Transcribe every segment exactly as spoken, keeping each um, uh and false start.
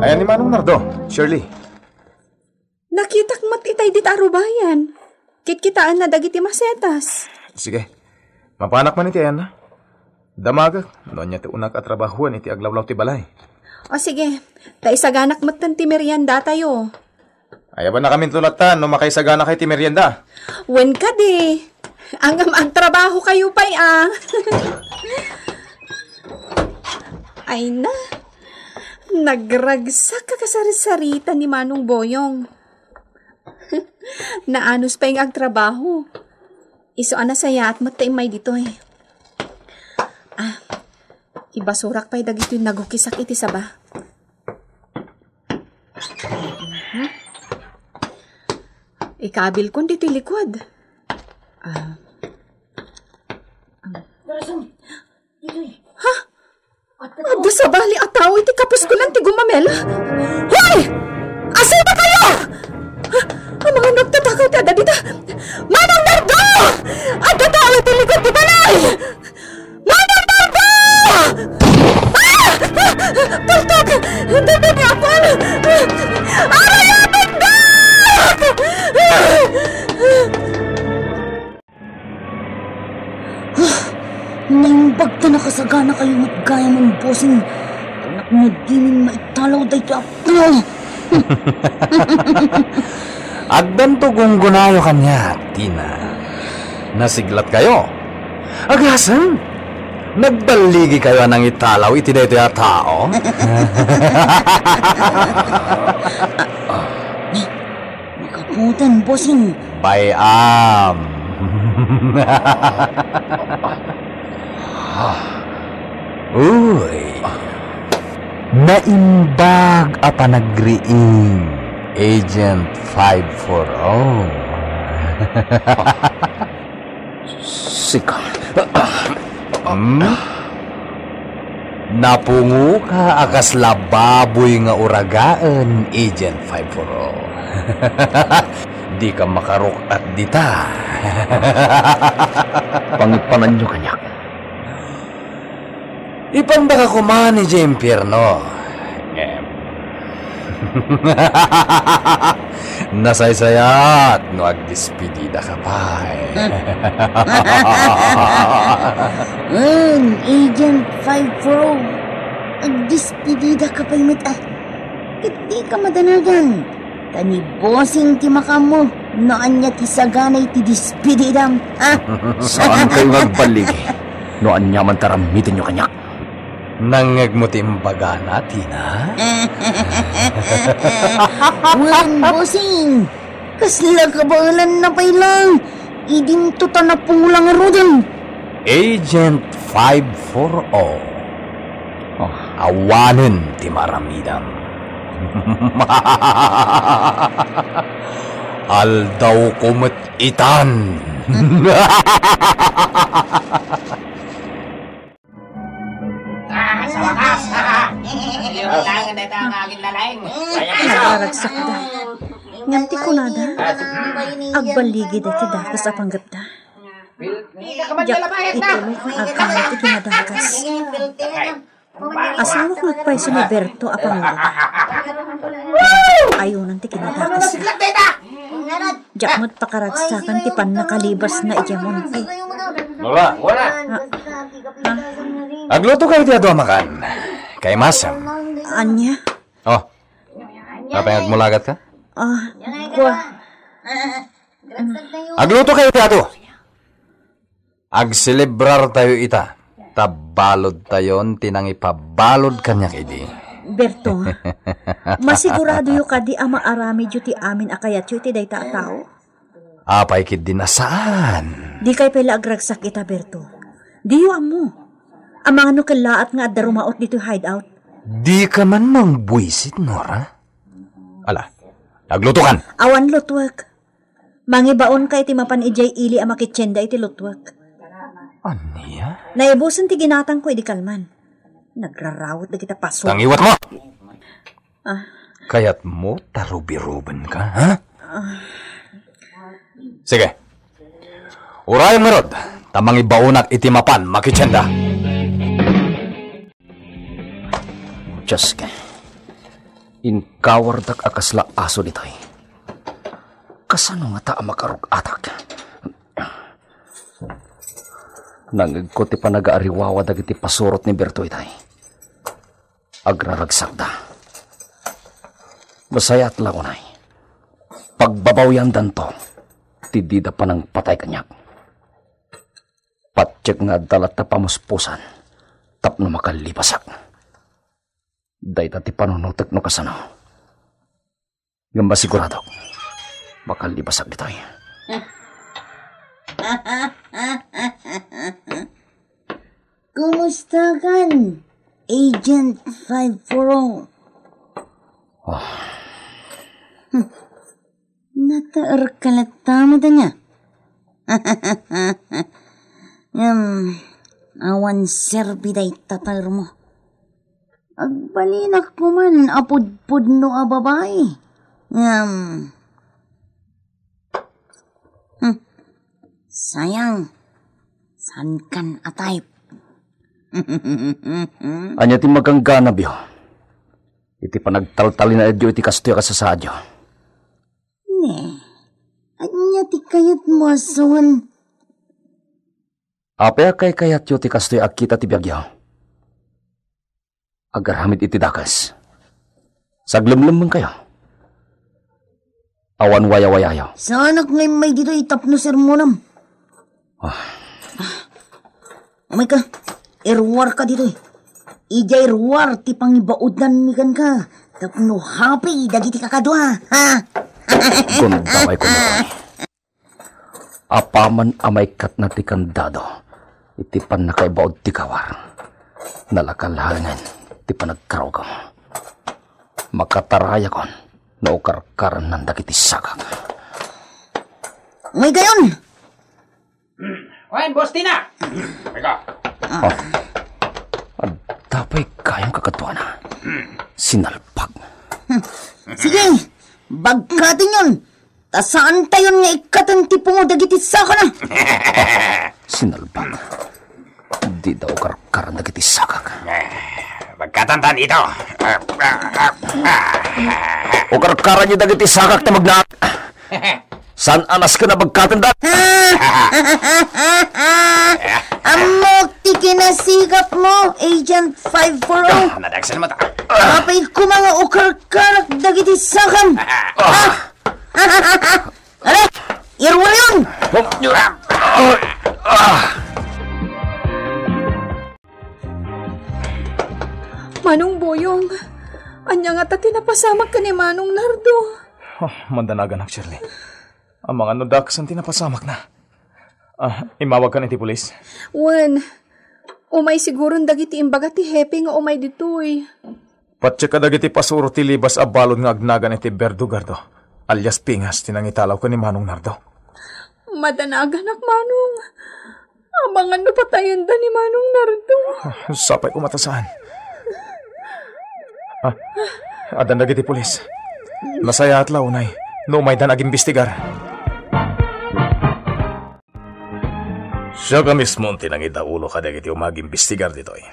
Ayan ni Manong Nardo, Shirley. Nakitak met itay dita a rubayan. Kitkitaenna dagiti masetas. Sige. Mapanak man iti ayanna. Damagek no ania ti unak a trabahoen iti aglawlaw ti balay. O sige, ta isaganak metten ti meriendatayo. Ayabannakaminto latta no makaisaganakay ti merienda. Wen kadi. Ngem agtrabahokayo pay a. Ay na. Nagragsak a kasarsarita ni Manong Boyong. Naanus pay nga agtrabaho. Isu a nasayaat met ta immay ditoy. Ah, ibasurak pay dagitoy nagukisak iti saba. Mhm. Ikabilkon ditoy likud. Ah. Ha? Adda sabali a tao iti kapuskonan ti gumamela. Hoy! Asidakayo! Ha? Amangan no agtatakaw ti adda dita. Manong Nardo! Adda tao iti likud ti balay! Manong Nardo! Ah! Ah! Paltak! Dagiti apuan! Aray, anak! Ah! Naimbag ta nakasaganakayo met gayam, bossing. Anak, no dimin maitalaw daytoy a tao. Agdanto gunggonayo kaniak, Tina. Nasiglatkayo. Agasem, nagballigikayo a nangitalaw iti daytoy a tao? Makaputan, bossing. Bay-am. Uy. Naimbag a panagriing, Agent five four oh. Sika. Hmm? Napungoka a kasla baboy nga uragaen, Agent five four oh. Dika makaruk-at dita. Pangpananyo kaniak. Ipandaka koma idiay impierno. Ngem, nasaysayat no agdespididaka pay. Wen, Agent five four oh, agdespididaka pay met, a. Ket dika madanagan. Ta ni bossing ti makaammo no ania ti sagana iti despididam, ha? Saankayo nga agballigi no aniaman ti arammidenyo kaniak. Nangngegmo ti imbagana, Tina? Wen, bossing. Kasla kabaelanna pay lang. Idinto ta napula ngaruden. Agent five four oh. Oh. Awanen ti maaramidam. Aldawko met itan. Ah, sa wakas! Liwat lang, dayta nga agin na laeng. Nagraragsakda. Ngem ti kunada, agbaligi dayta dakes a panggepda. Diak ituloy nga agkammo ti kinadakas. Asawak nga agpayso ni Berto a panguloda. Ayonan ti kinadakesna. Diak met pakaragsakan ti pannakalibasna idiay monte. Nora! Ah, ah. Agluto kayo ti adu a makan. Kay masem. Ania? Oh. Apay nga agmulagatka? Ah, kua. Agluto kayo ti adu. Agselebrartayo ita, ta baludtayon ti nangipabalud kaniak idi. Berto, masiguradoyo kadi a maaramidyo ti amin a kayatyo iti dayta a tao? Apay ketdi a saan? Dikay pay la agragsak ita, Berto. Diyo ammo. Amangan no kellaat nga adda rumaot ditoy hideout. Dika man mangbuisit, Nora? Ala, aglutokan. Awan lutuek. Mangibaonka iti mapan idiay ili a makitienda iti lutuek. Ania? Naibusen ti ginatangko idi kalman. Nagrarawet dagita paso. Tangiwat mo! Ah. Kayat mo ta rubirubenka, ha? Ah. Sige. Urayen ngarud, ta mangibaonak iti mapan makitienda. Dios, inkawardak a kasla aso ditoy. Kasano ngata a makarug-atak? Nangngegko ti panagaariwawa dagiti pasurot ni Berto itay. Agraragsakda. Masayat la unay. Pagbabawyandanto ti dida panangpatay kaniak. Patiek nga adda latta pamuspusan tapno makallibasak. Dayta ti panunotek no kasano. Ngem masiguradok, makallibasak ditoy. Kumusta kan, Agent five four oh? Oh. Nataerka latta met ania? Ngem, awan serbi dayta taermo. Agbalinak koman a pudpudno a babai. Ngem, hmm, sayang, saankan a type. Ania ti magangganabyo iti panagtaltalinaedyo iti kastoy a kasasaadyo? Ne, ania ti kayatmo a sawen? Apay a kaykayatyo ti kastoy a kita ti biagyo? Agaramid iti dakes. Saglemlemmenkayo. Awan wayawayayo. Saanak nga immay ditoy tapno sermonam. Ah. Umayka, iruarka ditoy. Idiay ruar ti pangibaodanmi kenka tapno happy dagiti kakadua, ha? Gundaway koma. Apaman a maikkatna ti kandado iti pannakaibaod ti kawar, nalaka laengen ti panagkarugom. Makatarayakon no ukarkarannan dagiti sagak. Umaykayon! Wen, Boss Tina! Teka. Ah. Adda pay gayam kakaduana. Sinalbag. Sige, bagkatenyon. Ta saantayon nga ikkaten ti pungo dagiti sakana. Sinalbag. Dida ukarkaran dagiti sagak. Eh, bagkatantan ito. Ukarkaranyo dagiti sagak ta magnaak. Saan a nasken a bagkatendan? Ammok ti kinasigapmo, Agent five four oh. Ah, nadagsen mo ta. Apay koma nga ukarkarak dagiti sagam. Ah. Ala, iruwayon! Manong Boyong, ania ngata ti napasamak ken ni Manong Nardo? Oh, mandanaganak, Shirley. Amangan no dakes ti napasamakna. Ah, imawagkan iti pulis? Wen, umay siguron dagiti imbaga ti hepe nga umay ditoy. Patiek kadagiti pasuro ti libas a balud nga agnagan iti Berdugardo, alias Pingas, ti nangitalaw ken ni Manong Nardo. Madanaganak, Manong. Amangan no patayenda ni Manong Nardo. Ah, sapay koma ta saan. Ah, addan dagiti pulis. Nasayaat la unay no umaydan agimbestigar. Siak mismo ti nangidaulo kadagiti umag-imbestigar ditoy.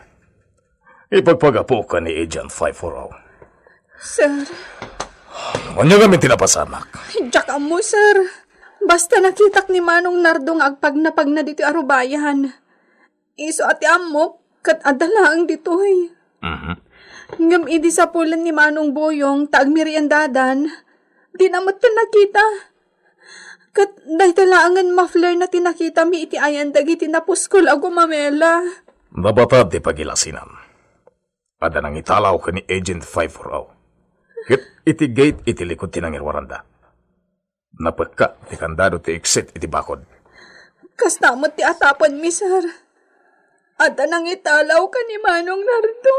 Ipagpagapuka ni Agent five four oh. Sir. Ania ngamin ti napasamak? Diak ammo, sir. Basta nakitak ni Manong Nardo nga agpagnapagna ditoy a rubayan. Isu a ti ammok, ket adda laeng ditoy. Mhm. Ngem idi sapulen ni Manong Boyong ta agmeriendadan, dina met nakita. Ket dayta laengen muffler na ti nakitami iti ayan dagiti napuskol a gumamela. Nabatad ti pagilasinam. Adda nangitalaw ken ni Agent five four oh. Ket iti gate iti likod ti nangiruaranda. Napekka ti kandado ti exit iti bakod. Kasta met ti atapenmi, sir. Adda nangitalaw ken ni Manong Nardo.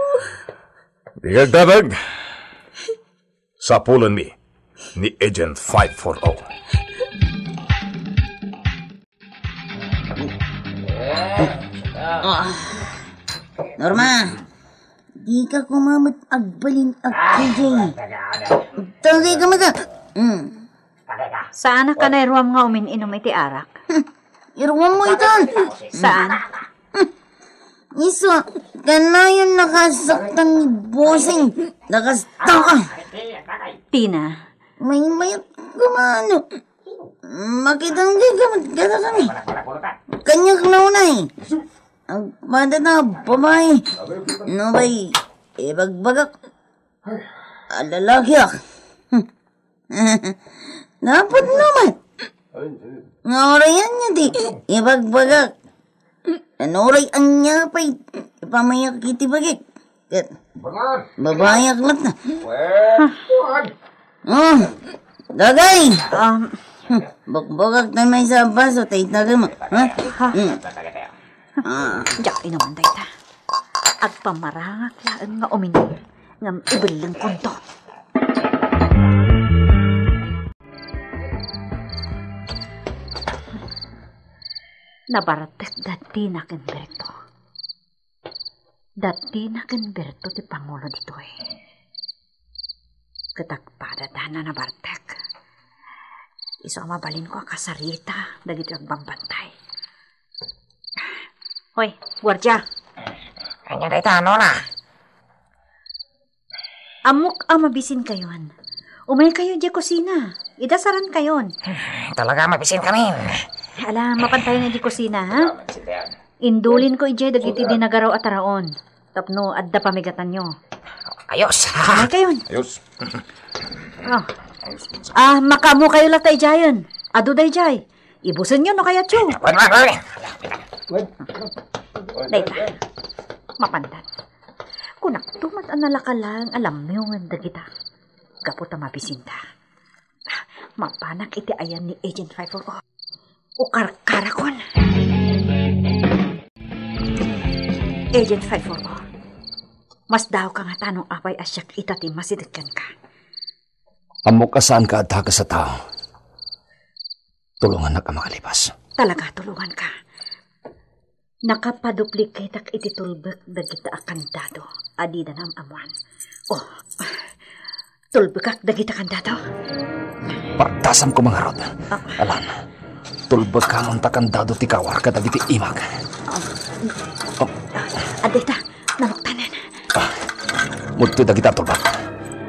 Di kagdanag. Sapulenmi ni Agent five four oh. Ah. Norma, di ka koma met agbalin agkuyay. Tagay ka mata. Hmm. Saan a kanay ruam nga umin-inum iti arak? Hmm. Iruam mo itan. Saan? Isu, kanayon nakasaktan ni Bossing. Nakastaka. Tina. May mayat kumano. Makitang di ka matkada kami. Kanyang naunay. Ang pada na babae. No bay, ibagbagak. Alalagiak. Dapat naman. Nga orayan niya di ibagbagak. Ano oray anya pay ipamayak iti bagik? Ket babayak met na. Oh, dagay! Um, bukbukak tayo may sa baso, tay tagay mo. Ha? Ha? Hmm. Ah. Diak inuman dayta. Agpamarangak laeng nga uminum, ngem ibellengkonto. Nabartek da Tina ken Berto. Da Tina ken Berto ti pangulo ditoy. Ket agpadada na nabartek. Isu a mabalinko a kasarita dagiti agbambantay. Hoy, guardia! Ania dayta, Nora? Ammok a mabisinkayon. Umaykayo idiay kusina. Idasarankayon. Talaga, mabisinkamin. Ala, mapantayon idiay kusina, ha? Indulinko idiay dagiti dinagaraw a taraon. Tapno adda pamigatanyo. Ayos. Umaykayon. Ayos. Oh. Ah, makaammokayo latta idiayen. Adu daydiay. Ibusenyo no kayatyo. Wen, wen, wen. Dayta. Mapandan. Kunakto met a nalaka laeng a lamyongen dagita. Gapu ta mabisinda. Mapanak iti ayan ni Agent five four oh. Ukarkarakon. Agent five four oh. Masdaawka ngata no apay a siak ita ti masidekken ka. Ammok a saanka a dakes a tao. Tulongannak a makalibas. Talaga, tulonganka. Nakapadupliketak iti tulbek dagita a kandado a dida naam-ammoan. Oh, tulbekak dagita kandado. Pardasamko ngarud. Ah. Alan, tulbekamon ta kandado ti kawar kadagiti imak. Ah. Oh. Adda ita. Naluktanen. Ah, mudto dagita tulbek.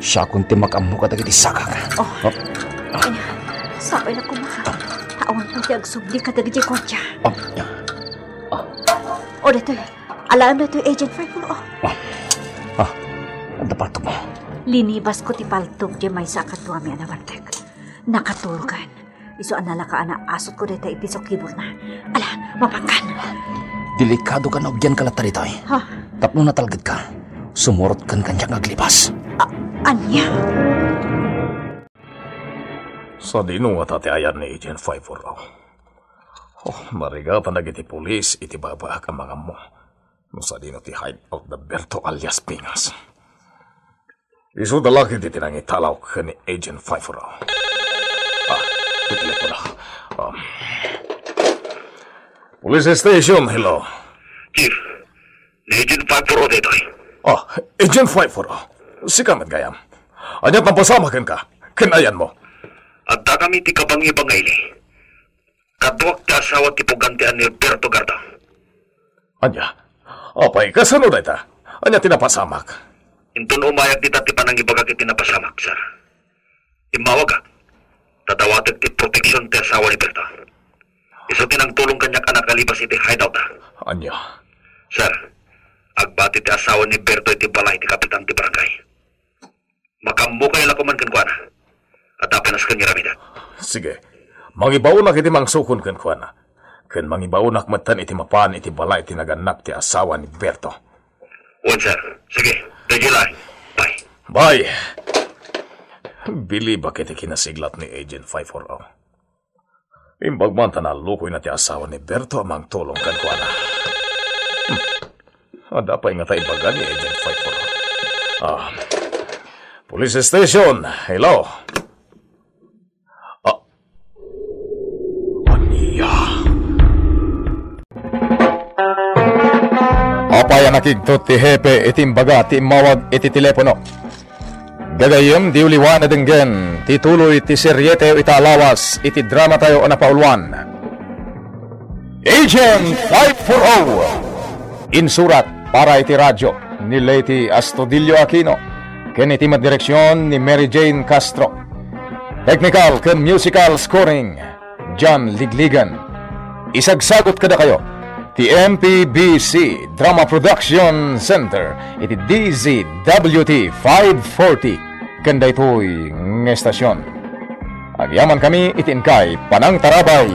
Siakon ti makaammo kadagiti sagak. Oh. Oh. Ania, sapay la koma. Awan pay ti agsubli kadagiti guardia. Oh. Oh. O, daytoy. Alaem daytoy, Agent five four oh. Ah. Ah. Adda paltokmo. Linibasko ti paltok diay maysa a kaduami a nabartek. Nakaturogen. Isu a nalaka a naasutko dayta iti sukiborna. Ala, mapankan. Delikadoka no agyanka latta ditoy. Ha? Tapno natalgedka, sumurotken kaniak nga aglibas. A-, ania? Sadino ngata ti ayan ni Agent five four oh? Oh, narigatan dagiti pulis iti babaak a mangammo. No sadino ti hideout da Berto alias Pingas? Isu da la ketdi ti nangitalaw ken ni Agent five four oh. Ah, ti telepono. Um, Police Station, hello. Chief, ni Agent five four oh daytoy. Ah, Agent five four oh. Sika met gayam. Ania ti napasamak kenka? Ken ayanmo? Addakami ti kabangi-bangaili. Kaduak ti asawa ti pugante a ni Berto Garda. Ania? Apay, kasano dayta? Ania ti napasamak? Inton umayak dita ti panangibagak iti napasamak, sir. Immawagak. Dadawatek ti protection ti asawa ni Berto. Isu ti nangtulong kaniak a nakalibas iti hideout-da. Ania? Sir, agbati ti asawa ni Berto iti balay ti kapitan ti barangay. Makaammokayo la koman kenkuana. Adda panas ken nga aramidek. Sige. Mangibaonak iti mangsukon kenkuana. Ken mangibaonak metten iti mapan iti balay ti nagannak ti asawa ni Berto. Wen, sir. Sige. Daydiay laeng. Bye. Bye. Bilibak iti kinasiglat ni Agent five four oh. Imbag man ta nallukoyna ti asawa ni Berto a mangtulong kenkuana. Hmm. Adda pay ngata ibaga ni Agent five four oh. Ah. Police Station, hello. Ah. Ania? Apay a nakigtot ti hepe iti imbaga ti immawag iti telepono? Gagayyem, diyo liwan a denggen ti tuloy ti serietayo ita a lawas iti dramatayo a napauluan, Agent five four oh. Insurat para iti radio ni Leyte Astudillo Aquino ken iti met direksion ni Mary Jane Castro. Technical ken musical scoring, John Ligligan. Isagsagut kadakayo ti M P B C Drama Production Center iti D Z W T five forty ken daytoy nga estasion. Agyamankami iti inkay panangtarabay.